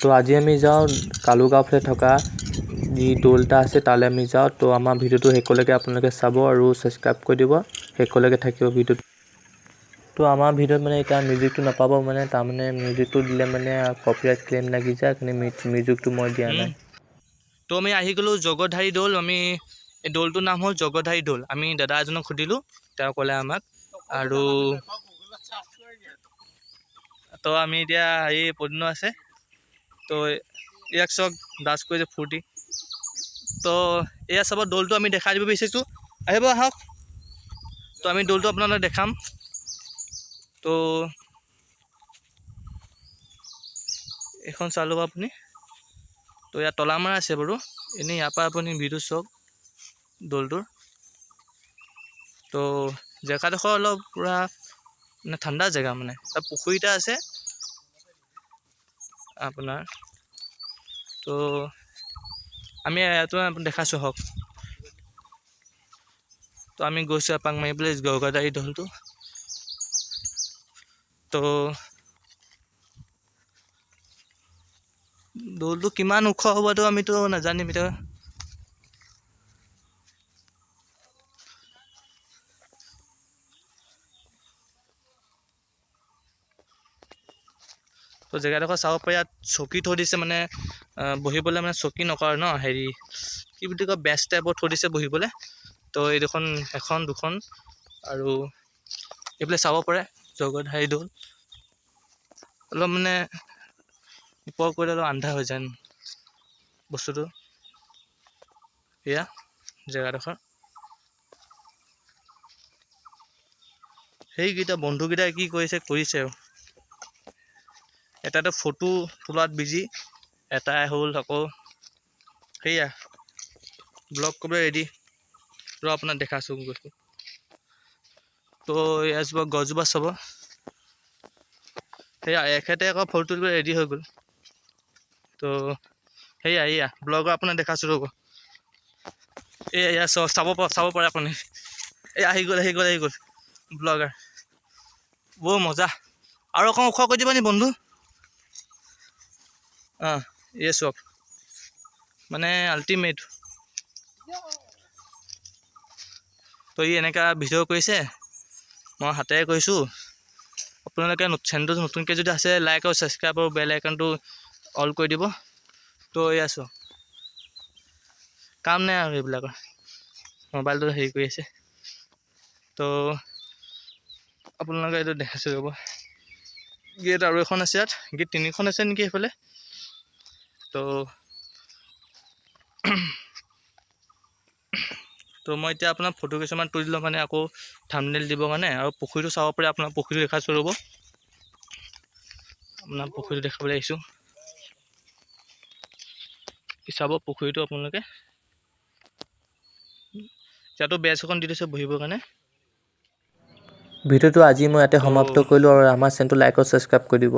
তো আজি আমি যাওঁ কালুগাঁও ফালে থকা যি দৌল এটা আছে তালৈ আমি যাওঁ। তো আমাৰ ভিডিঅ'টো শেষলৈকে আপোনালোকে চাব আৰু ছাবস্ক্ৰাইব কৰি দিব, শেষলৈকে থাকিব ভিডিঅ'টো। তো আমাৰ ভিডিঅ'ত মানে এতিয়া মিউজিকটো নাপাব, মানে তাৰমানে মিউজিকটো দিলে মানে কপিৰাইট ক্লেইম লাগি যায়, সেইকাৰণে মিউজিকটো মই দিয়া নাই। তো আমি আহি গ'লোঁ জগতধাৰী দৌল। আমি এই দৌলটোৰ নাম হ'ল জগতধাৰী দৌল। আমি দাদা এজনক সুধিলোঁ, তেওঁ ক'লে আমাক। আৰু তো আমি এতিয়া এই পদিনো আছে, তো ইয়াক চাওক ডান্স কৰিছে ফূৰ্তি। তো এয়া চাব দৌলটো আমি দেখাই দিব বিচাৰিছোঁ, আহিব আহক। তো আমি দৌলটো আপোনালোক দেখাম। তো এইখন চাই ল'ব আপুনি। তো ইয়াত তলা মাৰা আছে বাৰু, এনেই ইয়াৰ পৰা আপুনি ভিডিঅ' চাওক দৌলটোৰ। তো জেগাডোখৰ অলপ পূৰা মানে ঠাণ্ডা জেগা, মানে তাত পুখুৰী এটা আছে আপোনাৰ। তো আমি ইয়াতো দেখাইছোঁ হওক। তো আমি গৈছোঁ এপাক মাৰিবলৈ গগাদাৰী দৌলটো। তো দৌলটো কিমান ওখ হ'বতো আমিতো নাজানিম এতিয়া। তো জেগাডোখৰ চাব পাৰি, ইয়াত চকী থৈ দিছে, মানে বহিবলৈ মানে চকী নকৰে ন, হেৰি কি বুলি কয় বেঞ্চ টাইপৰ থৈ দিছে বহিবলৈ। তো এই দুখন, এখন দুখন আৰু এইফালে চাব পাৰে জগতধাৰী দৌল। অলপ মানে ওপৰ কৰিলে অলপ আন্ধাৰ হৈ যায় বস্তুটো। এয়া জেগাডোখৰ। সেইকেইটা বন্ধুকেইটাই কি কৰিছে কৰিছে আৰু। এটাতো ফটো তোলাত বিজি, এটাই হ'ল আকৌ সেয়া ব্লগ কৰিবলৈ ৰেডি। ৰ আপোনাক দেখাইছোঁ গৈছোঁ। তো এজোপা গছজোপা চাব, সেয়া এখেতে আকৌ ফটো তুলিবলৈ ৰেডি হৈ গ'ল। তো সেয়া এয়া ব্লগৰ আপোনাক দেখাইছোঁ ৰ'ব। এয়া চাব চাব পাৰে আপুনি। এই আহি গ'ল আহি গ'ল আহি গ'ল ব্লগাৰ, বৰ মজা। আৰু অকণ ওখ কৰি দিব নি বন্ধু? অঁ এই চাওক মানে আল্টিমেট। তো ই এনেকুৱা ভিডিঅ' কৰিছে, মই হাতেৰে কৰিছোঁ। আপোনালোকে চেনেলটো নতুনকৈ যদি আছে লাইক আৰু ছাবস্ক্ৰাইব আৰু বেল আইকনটো অল কৰি দিব। তো এয়া চাওক, কাম নাই আৰু এইবিলাকৰ, মোবাইলটো হেৰি কৰি আছে। তো আপোনালোকে এইটো দেখাইছোঁ ৰ'ব। গেট আৰু এখন আছে ইয়াত, গেট তিনিখন আছে নেকি সেইফালে। তো তো মই এতিয়া আপোনাৰ ফটো কিছুমান তুলি লওঁ, মানে আকৌ থাম্বনেইল দিবৰ কাৰণে। আৰু পুখুৰীটো চাব পাৰে, আপোনাৰ পুখুৰীটো দেখাইছোঁ ৰ'ব। আপোনাৰ পুখুৰীটো দেখাবলৈ আহিছোঁ, চাব পুখুৰীটো আপোনালোকে। ইয়াতো বেঞ্চ এখন দি দিছে বহিবৰ কাৰণে। ভিডিঅ'টো আজি মই ইয়াতে সমাপ্ত কৰিলোঁ আৰু আমাৰ চেনেলটো লাইক আৰু ছাবস্ক্ৰাইব কৰি দিব।